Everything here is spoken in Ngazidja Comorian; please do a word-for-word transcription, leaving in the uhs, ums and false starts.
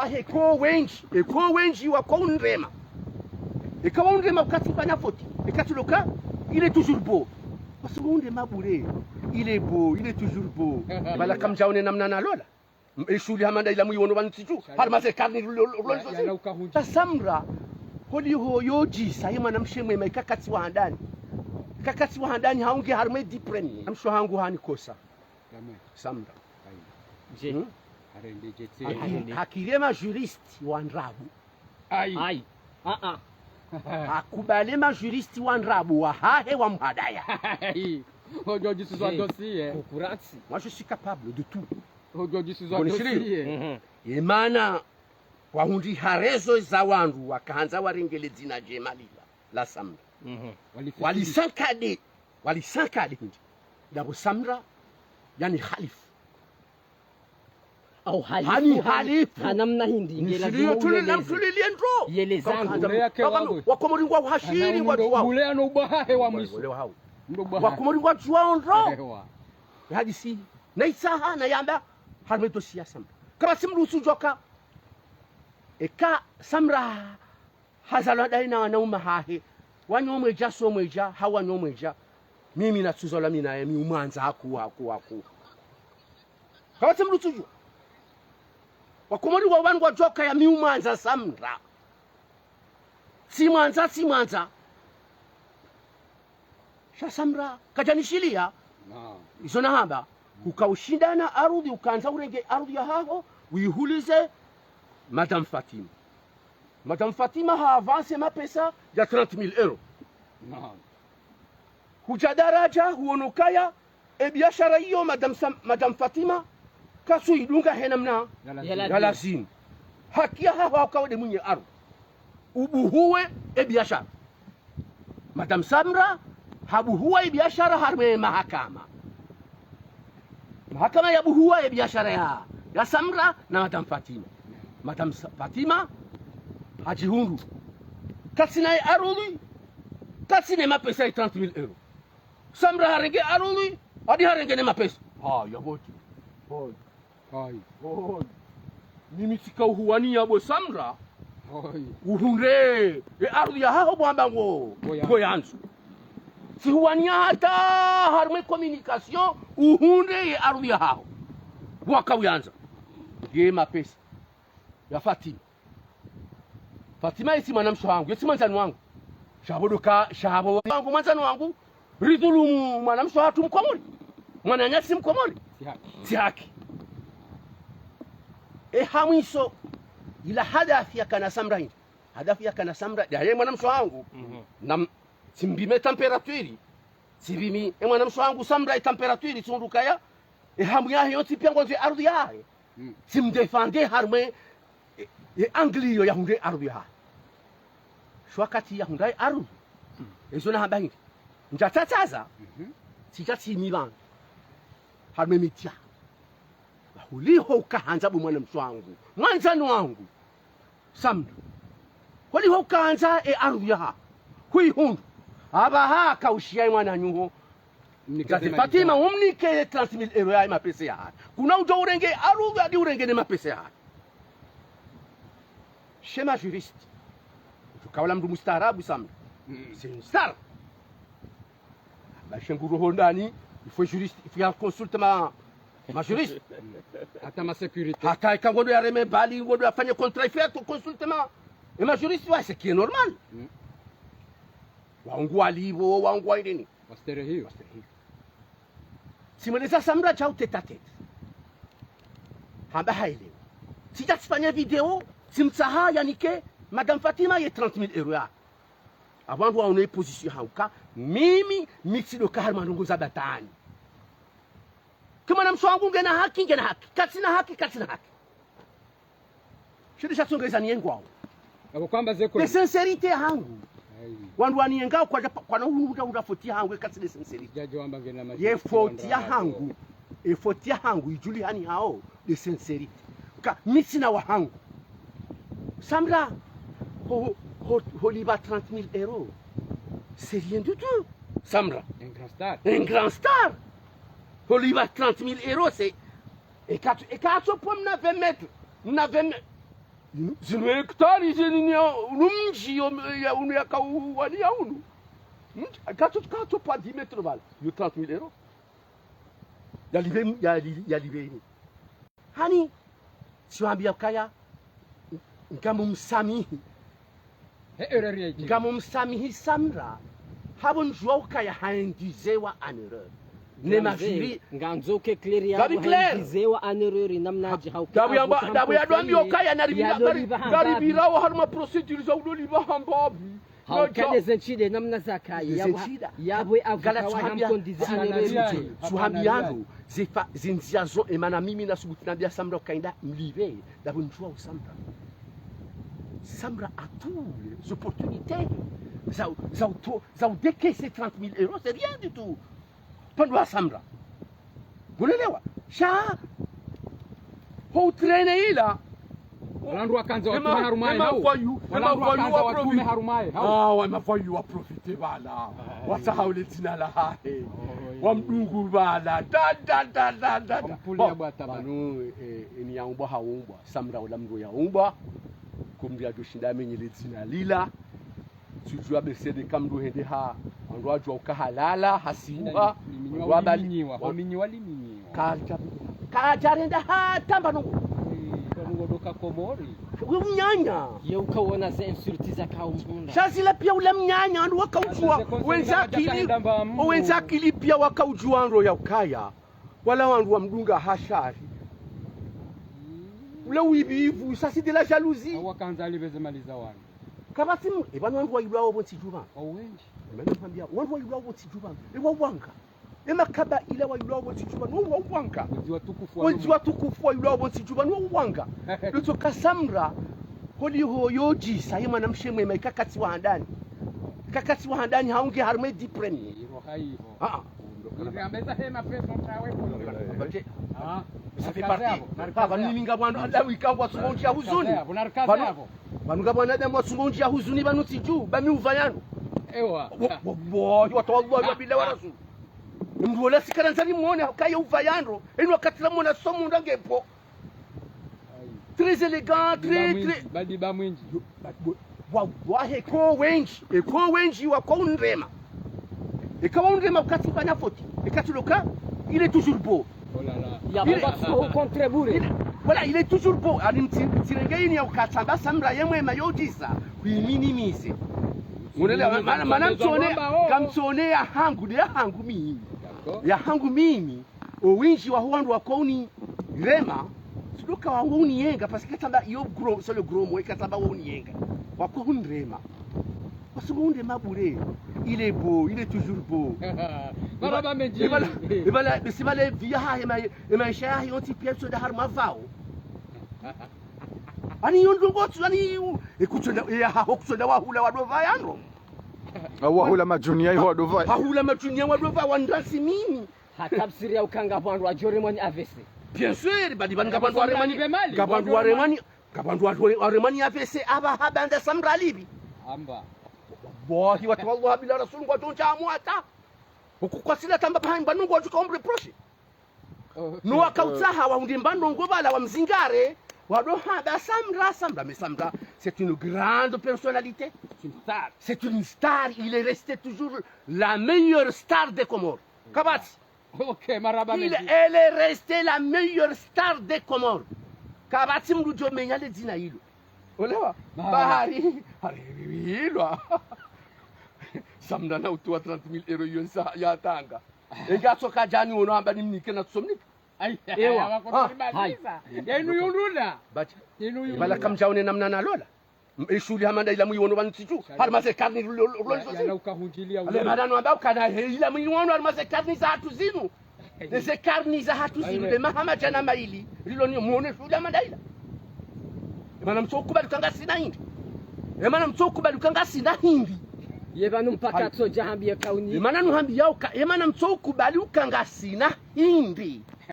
Ahe ko wendji, e ko wendji wako undrema. Eka wa undrema ukati fanya foti, eka tsi loka, il est toujours beau. Parce que undrema bure, il est beau, il est toujours beau. Bala kamdjaone namna nalola. M-, e shuhuli hama nda ila mwiwono pvanu ntsi tu. Harumwa ze karni lo, lo, lo, ya, ya, la ukahundji. Sha Samra, holiho yo djisa, ye mwanamshe mwema, eka katsi wa handani. Eka katsi wa handani, haunge harumwa e dix premiers. Msho hangu hanikosa. Samra. Ayi. Je. Hmm? Harende je tse. Haki-, hakiri e ma juristes wa ndrabo. Ayi. Ayi. Ah, ah. Hakubali e ma juristes wa ndrabo wahahe wamhadaya. Ayi. Ojo djisuzwa dossier. Concurrence. Moi, je suis capable de tout. Ojo djisuzwa dossier. Ye mana wahundri ha réseau za wandru wakahandza warenge le dzina djema lila la Samra. Walisankade. Walisankade hindri. Ndapvo Samra, yani halifu. Au halifu, hani halifu. Ha namna hindri, nge lazima nishiliyo tule na uyeleze. Mtuliliye ndro. Yelezangu. Kama, kama, wakomori ngwa uhashiri, ngwa djuwao. Ule ano ubahahe wa mwiso. Ule wahao. Ndo ubahahe. Wakomori ngwa djuwao ndro. Ewa. Hadisi. Na isaha, na yamba, harumwa e dossier ya Samra. Kama tsi mdru utsudjoka. Eka Samra hazalwa dayi na wanaume hahe. Wanyo mwedja, so mwedja, ha wanyo mwedja. Mimi natsuzalwa mi naye, mi umwandza haku, haku, haku. Kama tsi mdru utsudjuwa. Wakomori wa pvanu ngwadjoka ya mi umwandza Samra. Tsimwandza, tsimwandza. Sha Samra, kadjanishiliya. Naam. Izo nahamba, uka ushindana arudhi, ukahandza urenge arudhi yahaho, uyihulize Madame Fatima. Madame Fatima ha avance mapesa ya trente mille euros. Naam. Hudja daradja, huono ukaya, e biashara iyo, Madame Sam-, Madame Fatima, katsu idunga he namna ya lazimu. Ya lazimu. Haki yahaho uka wende mwinyi arudhi. Ubuhuwe e biashara. Madame Samra, habuhuwa e biashara harumwa e mahakama. Mahakama yabuhuwa e biashara ya, ya Samra na Madame Fatima. Madame Sa-, Fatima, hadjihundru. Katsina e arudhi, katsina e mapesa ya trente mille euros. Samra harenge arudhi, hadi harenge ne mapesa. Ha, ya voti. Voti. Ayi. Oh, mimi tsika uhuwaniya bo Samra. Ayi. Uhundre e arudhi yahaho bo amba ngo, ngo yandzo. Ngo yandzo. Tsihuwaniya hata harumwa e communication uhundre e arudhi yahaho. Waka uyandza. Ye mapesa ya Fatima. Fatima yetsi mwanamshe hangu, yetsi mwandzani wangu. Sha pvo ndo ka, sha pvo wangu mwandzani wangu, ridhulumu mwanamshe hatru Mkomori. Mwananyasi Mkomori. Tsi haki. Tsi haki. E ha mwiso, ila hadafu yakana Samra hindri. Hadafu yakana Samra, ya ye mwanamshe hangu. Mhm. Na m-, tsimpvime température. Tsipvimi, e mwanamshe hangu Samra e température, tsihundru ukaya, e hamu yahe yontsi piya ngwandzo e arudhi yahe. Mm. Tsimdéfendre harumwa e, e, e angle iyo yahundre arudhi yahe. Sho wakati yahundra e arudhi. Mm. Ezo nahamba hindri. Ndjatsahatsaha. Mhm. Tsidja tsimi pvanu. Harumwa e média. Holiho ukahandza bo mwanamshe wangu. Mwandzani wangu. Samra. Holiho ukahandza e arudhi yahaho. Huihundru. Apvaha kaushiya e mwananyaho. Mnike Fatima, umnike trente mille euros ya mapesa yahahe. Kuna udjo urenge arudhi hadi urenge ne mapesa yahahe. Chez ma juriste. Uka ula mndru mustaarabu Samra. Mm. C'est une star. Ba shengu roho ndani, il faut juriste, il faut ya consulte ma, ma juriste. Hata ma sécurité. Hata eka ngondo ya reme bali, ngondo ya fanye contrat, il faut ya consulte ma, e ma juriste, ouais, ce qui est normal. Mm. Wangu walipvo, wangu wa indeni. Wasterehiyo. Wasterehiyo. Tsimweleza Samra djau tête à tête. Hamba haelewa. Tsidja tsifanye video, tsimtsaha yanike Madame Fatima ye trente mille euros ya. Apvo wandru waone position yahangu ka, mimi, mi tsidoka harumwa ndrongo za batwili. Ke mwanamshe wangu ngena haki, ngena haki. Katsina haki, katsina haki. Shindi sha tsongeza niyengwao. Ako kwamba ze kweli. De sincérité yahangu. Ayi. Wandru waniyengao kwadja pa-, kwana unu uta, uta faute yahangu, eka tsi de sincérité. Djadjo wamba ngena maji. Ye faute yahangu. E faute yahangu, idjulihani hao, de sincérité. Ka, mi tsina wahangu. Samra, ho, ho, ho, holipva trente mille euros. C'est rien du tout. Samra. Un grand star. Un grand star. Holipva trente mille euros, c'est, eka, eka tso pvo mna vingt mètres. Mna vingt mètres. Zinu, zinu hectare zinu ni ya, unu mdji yo, ya, unu yakauwani ya unu. Mdji, katso, katso pva dix mètres pvala. Yo trente mille euros. Yalipve, yali-, yalipve ini. Hani, tsi wambia ukaya, ngamumsamihi. He erreur ya ike. Ngamumsamihi Samra. Hapvo ndjuwa ukaya haingizewa en erreur. Ne maviri. Ngandzo ke clair ya. Ngabi clair. Haingizewa en erreur, namna dji hauka. Dabu ya mba, dabu ya dwambi ukaya na ribira, na ribira wa harumwa procédure za udoliva hambapvi. Hauka nde ze ntsida namna zakaya. Nde ze ntsida. Yapvo, yapvo avocat wa hamkondize en erreur. Tsi wambia ndo, ze fa-, ze ndzia zo, emana mimi nasubutu nambia Samra ukaenda mlipve, dabu ndjuwa u Samra. Samra a toutes les opportunités za, za, za, za udécaisser trente mille euros, c'est rien du tout. Pvandru wa Samra. Ngonelewa. Sha. Ho utrene ila. Wala wandru wakandza watume harumwa ye, hau. Wala wandru wakandza watume harumwa ye, hau. Ah, wa mavoyous wa profiter pvala. Watsaha ule dzina lahahe. Wamdungu pvala. Da, da, da, da, da, da. Wampuli ya bwata pvanu, eh, eni yaumbwa haumbwa. Samra ula mndru yaumbwa. Kumbi ya djoshinda yamenye le dzina lila. Tsudjuwa besede kamndru hende ha, wandru wadjuwa uka halala, hasiuha, wandru wabali, waminyiwa, waminyiwa liminyiwa. Kadja, kadjarenda hata mbanongo. Eh, mbanongo ndo ka Komori. We mnyanya. Ye ukaona ze insultes zakao mhundra. Sha zila pia ula mnyanya, wandru wakaudjuwa, wendza akili, wendza akili pia wakaudjuwa ndro ya ukaya. Wala wandru wamdunga hashari. Ule wivivu, ça c'est de la jalousie. Awa kandza alipve ze mali za wandru. Kapvatsi mu-, epvanu wandru wayilwao pvo ntsi dju pvanu. Wa wendji. Epvanu nambia, wandru wayilwao pvo ntsi dju pvanu. Ewa wanga. Emakaba ila wayilwao pvo ntsi dju pvanu, wa wanga. Wendji watukufu wa wendji watukufu wayilwao pvo ntsi dju pvanu, wa wanga. Lutso ka Samra, holiho yodjisa, ye mwanamshe mwema, ikakatsi wa handani. Ikakatsi wa handani, haunge harumwa dix premiers. Iro haiho. Ah, ah. Uri ambeza hema pesa mtawe polo. Bate. Ah. Ça fait partie. Pvanu mimi ngapvo wandru, Allah wika ngwatsungo ndjia huzuni. Pvanu, pvanu ngapvo wanadamu watsungo ndjia huzuni, pvanu ntsi dju, ba mi uva yanu. Ewa. Bo, bo, bo, watu wa Allah, wa billah, wa rasul. Mndru ola tsikara ndzani mwone, kaya uva yandro. Eni wakati la mwona so mndru ngepvo. Très élégant, très, très. Badi ba mwindji. Yo, ba, bo, wa, wa, eko wendji, eko wendji wako unrema. Eka wa unrema ukati bana foti. Eka tsi lo ka, il est toujours beau. Oh là là. Il est, il est, voilà, il est toujours beau. Ali mti-, mtirenge ini ya ukatsamba Samra ye mwema yodjisa, kuiminimiser. Ngonelewa, mana, mana mtsone, kamtsone ya hangu, nde ya hangu mimi. D'accord. Ya hangu mimi. Owindji waho wandru wako unirema, tsi ndo ka wango uniyenga, parce que katsamba iyo gros, c'est le gros mot, katsamba wo uniyenga. Wako unirema. Wasungo unirema bure. Il est beau, il est toujours beau. Marahaba mendji. Ebala, ebala, besi bale vie yahahe, ema, emaesha yahe yontsi pia tsoda harumwa pvao. Ani yo ndrongo tsu, ani yo, ekutsonda, eyahaho kutsonda wahula wadova yandro. Au wahula madjuni ya iho wadova. Hahula madjuni ya wadova, wandrasi mimi. Hata tafsiri ya uka ngapvo wandru wadjoremwa ni A V C. Bien sûr, badi pvanu ngapvo wandru waremwa ni, ngapvo wandru waremwa ni, ngapvo wandru waremwa ni A V C, apvaha bandza Samra alipvi. Amba. Wallahi, watu wa Allah, bila rasul, ngwadjo ndja amwata. Uku kwasila tamba pvahanu, pvanu ngwadjo ka umreprocher. No wakautsaha, wahundre mbandrongo pvala, wamzingare, wado hamba Samra, Samra, mais Samra, c'est une grande personnalité. C'est une star. C'est une star, il est resté toujours la meilleure star des Comores. Kapvatsi. Ok, marahaba mendji. Il, elle est restée la meilleure star des Comores. Kapvatsi mndru djo menya le dzina ilo. Olewa? Bahari, hari ilwa. Samra na utowa trente mille euros yonsa ya tanga. Enga tsoka djani ono amba nimnike na tsomnike. Ewa. Ayi, ayi. Yainu yulula. Bacha. Yainu yulula. Bala kamdjaone namna nalola. Eshuhuli hama nda ila mwiwono pvanu ntsi dju. Harumwa ze karni lo, lo, lo, lo, lo. Ale mana no amba ukana he ila mwiwono harumwa ze karni zahatru zinu. Ne ze karni zahatru zinu, nde maha madjana mayili. Rilo ni mwone shuhuli hama nda ila. Emana mtso ukubali uka ngasina hindri. Emana mtso ukubali uka ngasina hindri. Ye pvanu mpaka tsodja hambiye kauni. Emana nuhambiyao ka, emana mtso ukubali uka ngasina hindri.